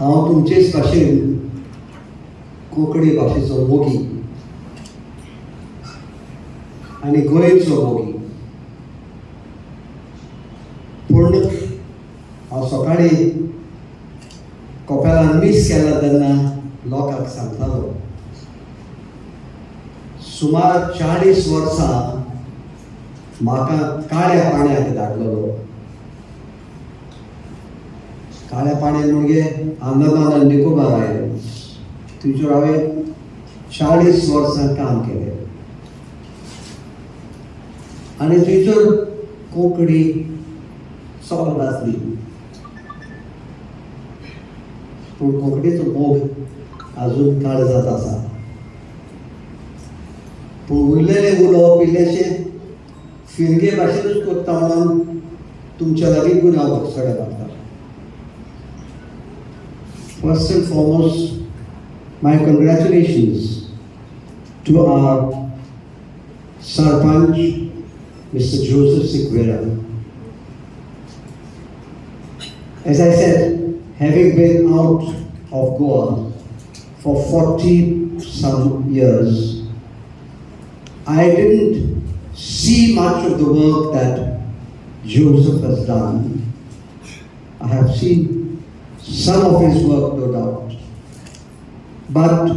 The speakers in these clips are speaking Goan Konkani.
हांव तुमचेच भाशेन कोंकणी भाशेचो मोगी आनी गोंयचो मोगी. पूण हांव सकाळीं कोपेलान मीस केला तेन्ना लोकांक सांगतालो, सुमार 40 वर्सां म्हाका काळ्या पाण्याक धाडलेलो. काळ्या पाण्यान म्हणजे अंदमान आनी निकोबार आयलंड, थंयसर हांवें 40 वर्सां काम केलें आनी थंयसर कोंकणी चलत आसली, पूण कोंकणीचो मोग आजून काळजांत आसा. पूण उरलेलें उलोवप इल्लेशें फिरगे भाशेनूच करता म्हणून तुमच्या लागीं गुन्यांव भोगसणे लागता. First and foremost, my congratulations to our Sarpanch, Mr. Joseph Sequeira. As I said, having been out of Goa for 40 some years, I didn't see much of the work that Joseph has done. I have seen some of his work, no doubt. But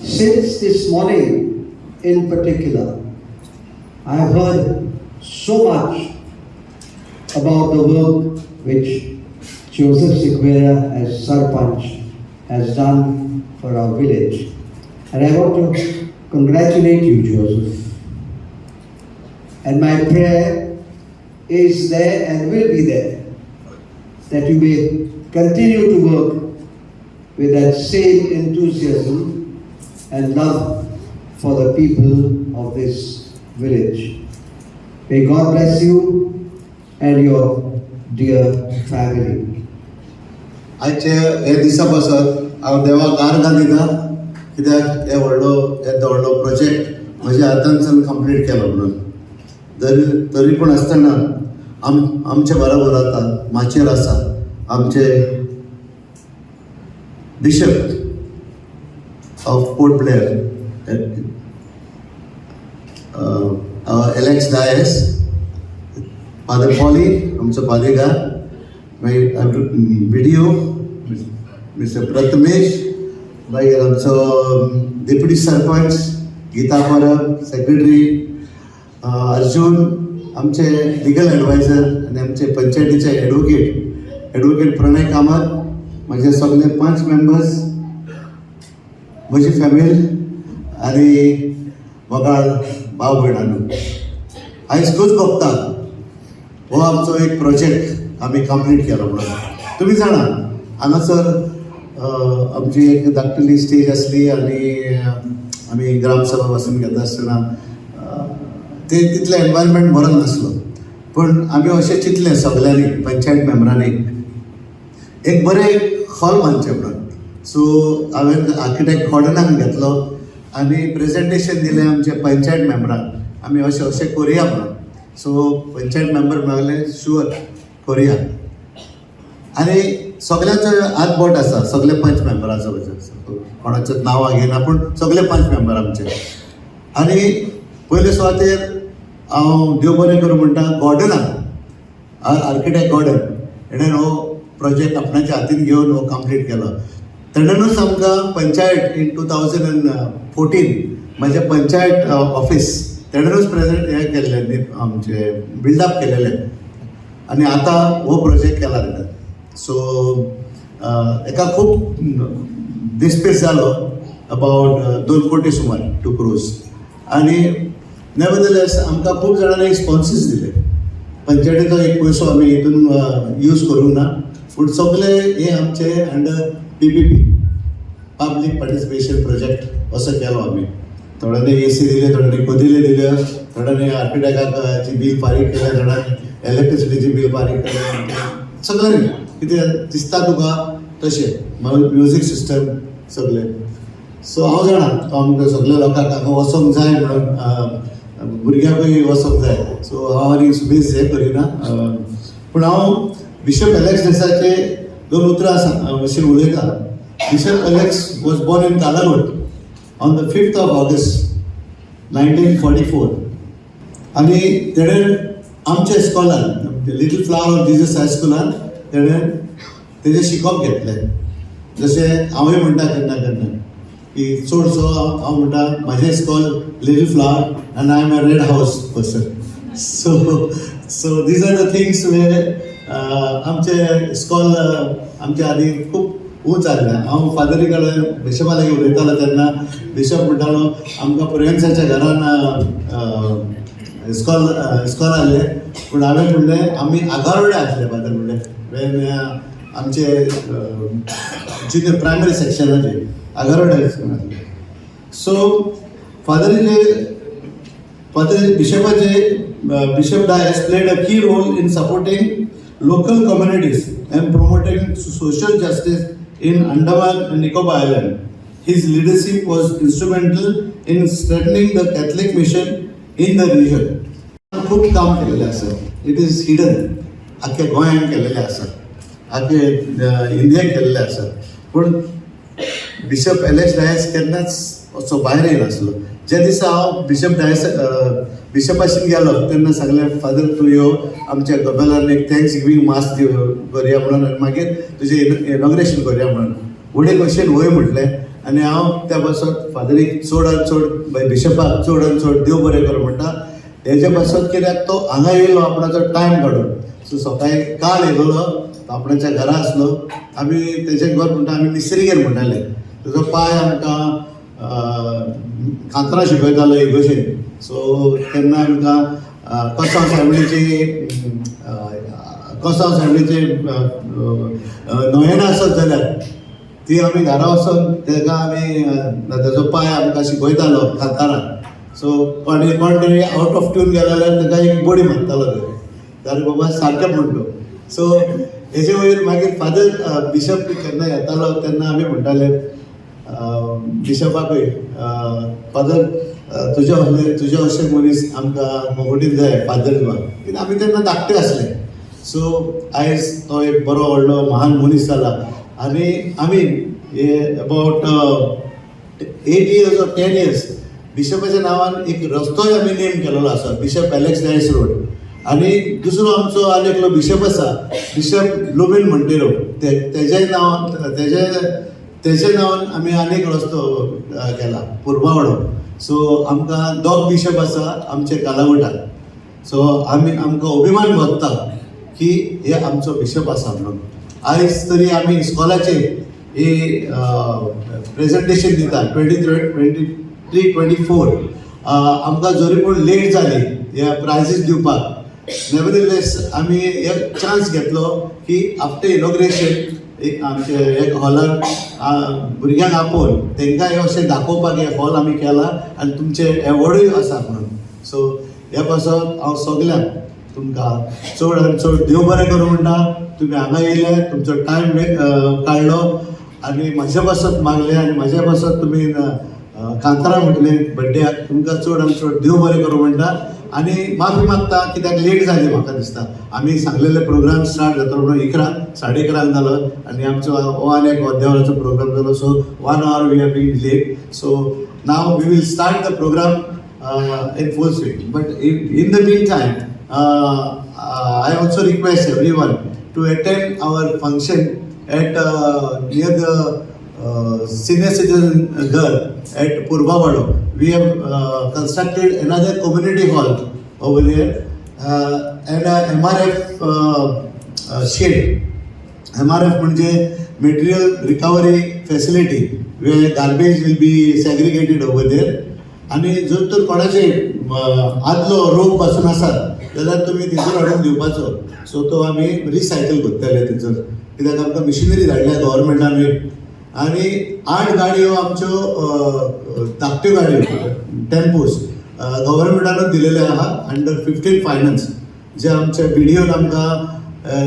since this morning in particular, I have heard so much about the work which Joseph Sequeira as Sarpanch has done for our village. And I want to congratulate you, Joseph. And my prayer is there and will be there that you may continue to work with that same enthusiasm and love for the people of this village. May God bless you and your dear family. आयचे हे दिसा पासत हांव देवाक आर्गां दिता, कित्याक हे व्हडलो येदो व्हडलो प्रोजेक्ट म्हज्या हातानसून कंप्लीट केलो म्हणून. तरी तरी पूण आसतना आमचे बरोबर आतां माचयेर आसा आमचे bishop of port Blair Alex Dias, father poly आमचो पादेगार, मागीर बिडिओ मिस्टर प्रथमेश, मागीर आमचो डेप्युटी सरपंच गीता परब, सेक्रेटरी अर्जुन, आमचे लिगल एडवायझर आनी आमचे पंचायतीचे एडवोकेट, एडवोकेट प्रणय कामत, म्हजे सगळे पंच मेंबर्स, म्हजी फॅमिली आनी मोगाळ भाव भयणांनो, आयज खोस भोगता हो आमचो एक प्रोजेक्ट आमी कंप्लीट केलो म्हणून. तुमी जाणा, हांगासर आमची एक धाकटुली स्टेज आसली आनी आमी ग्रामसभा बसून घेता आसतना ते तितलें एनवायरमेंट बरो नासलो, पूण आमी अशें चिंतलें सगल्यांनी पंचायत मेंबरांनी एक बरें हॉल बांदचें म्हणून. सो हांवें आर्किटेक्ट गॉर्डनाक घेतलो आनी प्रेजेंटेशन दिलें आमच्या पंचायत मेंबरांक, आमी अशें अशें करुया म्हणून. सो पंचायत मेंबर म्हणले, शुअर, करुया. आनी सगल्यांचो हात बोट आसा, सगळे पंच मेंबराचो, कोणाचें नांवां घेयना पूण सगळे पंच मेंबर आमचे. आनी पयले सुवातेर हांव देव बरें करूं म्हणटा गॉर्डनाक, आर्किटेक्ट गॉर्डन, हेणें हो प्रोजेक्ट आपणाच्या हातीन घेवन हो कंप्लीट केलो. तेणेनूच आमकां पंचायत इन 2014 म्हजें पंचायत ऑफिस तेणेनूच प्रेजेंट हें केल्लें, आमचें बिल्डअप केलेलें आनी आतां हो प्रोजेक्ट केला तेणें. सो हेका खूब दिसपेस जालो, अबावट 2 कोटी सुमार, 2 क्रोर्स. आनी नेवरदलेस आमकां खूब जाणांनी स्पॉन्सर्स दिले. पंचायतीचो एक पयसो आमी हितून यूज करूंक ना, पूण सगळे हे आमचे under PPP, public participation project असो केलो आमी. थोड्यांनी ए सी दिले, थोड्यांनी कदेली दिल्यो, थोड्यांनी आर्किटेक्टाची बील फारीक केलें, थोड्यांनी इलेक्ट्रिसिटीची बील फारीक केलें. सगळ्यांनी कितें दिसता तुका तशें म्युजीक सिस्टम सगळें. सो हांव जाणा तो आमकां सगल्या लोकांक हांगा वचोंक जाय म्हणून, भुरग्यांकूय वचोंक जाय. सो हांव आनी सुबेज हें करिना, पूण हांव बिशप एलेक्स डिसाचे दोन उतरां मातशें उलयता. Bishop Alex was born in Calangute on the 5th of August 1944 आनी तेणें आमच्या इस्कॉलान, लिटल फ्लावर ऑफ जिजस हायस्कुलान तेणें तेजें शिकप घेतलें. जशें हांवूय म्हणटा केन्ना केन्ना की चडसो हांव म्हणटा म्हाजें इस्कॉल little flower and I am a Red House person. So these are the things where आमचे इस्कॉल आमच्या आदी खूब उंच आसलें. हांव फादरी कडेन, बिशपा लागीं उलयतालो तेन्ना बिशप म्हणटालो, आमकां प्रोयेन्साच्या घरान इस्कॉल इस्कॉल आहलें, पूण हांवें म्हणलें आमी आगारोडे आसले. फादर म्हणलें वेन आमचे ज्युनियर प्रायमरी सेक्शनाचे आगारोडे इस्कॉल आसलें. सो फादरीचे फादर बिशपाचे, Bishop Dias played a key role in supporting local communities and promoting social justice in Andaman and Nicobar Island. His leadership was instrumental in strengthening the Catholic mission in the region. खूब काम केलेलें आसा. It is hidden. आख्या गोंयान केलेलें आसा, आख्खे इंडियेक केल्लें आसा, पूण बिशप एलेक्स डायस केन्नाच असो भायर येयनासलो. ज्या दिसा हांव बिशप डायस बिशपाशीन गेलो तेन्ना सांगलें, फादर, तूं यो आमच्या कपेलान, एक thanks giving मास करुया म्हणून आनी मागीर तुजें इनॉग्रेशन करुया म्हणून. व्हडे खोशयेन वय म्हटलें आनी हांव त्या पासत फादरीक चड आनी चड, बिशपाक चड आनी चड देव बरें करूं म्हणटा हेजे पासत, कित्याक तो हांगा येयलो आपणाचो टायम काडून. सो सकाळी काल येयलेलो तो, आपणाच्या घरा आसलो. आमी तेजें घर म्हणटा, आमी मिस्त्रीगेर म्हणटाले. तेजो पाय आमकां कांतरां शिकयतालो इगोशेन. सो तेन्ना आमकां कोसांव फॅमिलीची नोवेना आसत जाल्यार ती आमी घरा वचोन तेका आमी तेजो पाय आमकां शिकयतालो कांतारां. सो कोणी कोण तरी आवट ऑफ ट्यून गेलो जाल्यार तेका एक बडी मारतालो ते, अरे बाबा, सारकें म्हणटा. सो हेजे वयर मागीर फादर बिशप केन्ना येतालो तेन्ना आमी म्हणटाले बिशपाकूय, फादर, तुज्या असले, तुज्या अशे मनीस आमकां मोगोटीन जाय फादर बा, कित्याक आमी तेन्ना धाकटे आसले. सो आयज तो एक बरो व्हडलो महान मनीस जाला आनी आमी हे about 8 years or 10 years बिशपाच्या नांवान एक रस्तोय आमी नेम केलेलो आसा, बिशप एलेक्स डायस रोड. आनी दुसरो आमचो आनी एकलो बिशप आसा, बिशप लुबीन मंटेरो, ते तेजे नांवान तेजे नांवान आमी आनी एक रस्तो केला पुर्वावडो. सो आमकां दोग बिशप आसा आमचे कालावटान. सो आमी आमकां अभिमान भोगता की हे आमचो बिशप आसा म्हणून. आयज तरी आमी इस्कॉलाचे हे प्रेजेंटेशन दिता 23, 24. आमकां जरी पूण लेट जाली ह्या प्रायजीस दिवपाक, नेवरलेस आमी एक चान्स घेतलो की आफ्टर इनॉग्रेशन एक आमचे एक हॉलान भुरग्यांक आपोवन तांकां हे अशें दाखोवपाक हे हॉल आमी केला आनी तुमचे एवॉर्डूय आसा म्हणून. सो हे पासत हांव सगल्यांक तुमकां चड आनी चड देव बरें करूं म्हणटा. तुमी हांगा येयले, तुमचो टायम काडलो आनी म्हाजे पासत मागले आनी म्हाजे पासत तुमी कांतारां म्हटले बड्ड्याक, तुमकां चड आनी चड देव बरें करूं म्हणटा आनी माफी मागता कित्याक लेट जाली. म्हाका दिसता आमी सांगलेले प्रोग्राम स्टार्ट जातलो म्हणून 11, 11:30 जालो आनी आमचो हो आनी एक अर्द्या प्रोग्राम जालो. So one hour we have been late. So now we will start the program in full swing. But in the meantime, I also request everyone to attend our function at near the senior citizen ghar at Purvavado. We have constructed another community hall over there and a MRF shed. MRF म्हणजे material recovery facility where garbage will be segregated over there. आनी जर तर कोणाचे आदलो रोप पासून आसात जाल्यार तुमी थंयसर हाडून दिवपाचो. सो तो आमी रिसायकल करतले थंयसर, कित्याक आमकां मिशिनरी धाडल्या गव्हर्मेंटानूय. आनी आठ गाडयो आमच्यो धाकट्यो गाडयो, टेम्पोज गव्हर्मेंटानूच दिलेले आहा अंडर 15 फायनान्स. जे आमच्या बीडीओन आमकां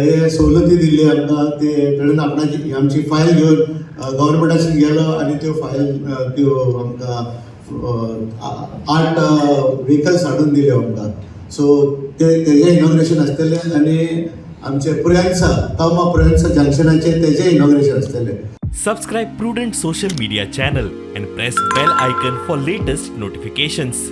हे सवलती दिल्ली आमकां, ते कडेन आपणाची आमची फायल घेवन गव्हर्मेंटासून गेलो आनी त्यो फायल त्यो आमकां आठ व्हेकल्स हाडून दिल्यो आमकां. सो ते तेजें इनॉग्रेशन आसतलें आनी आमचे पुऱ्यांसा तोमा पुऱ्यांसा जंक्शनाचेर तेजें इनॉग्रेशन आसतलें. Subscribe Prudent Social Media channel and press bell icon for latest notifications.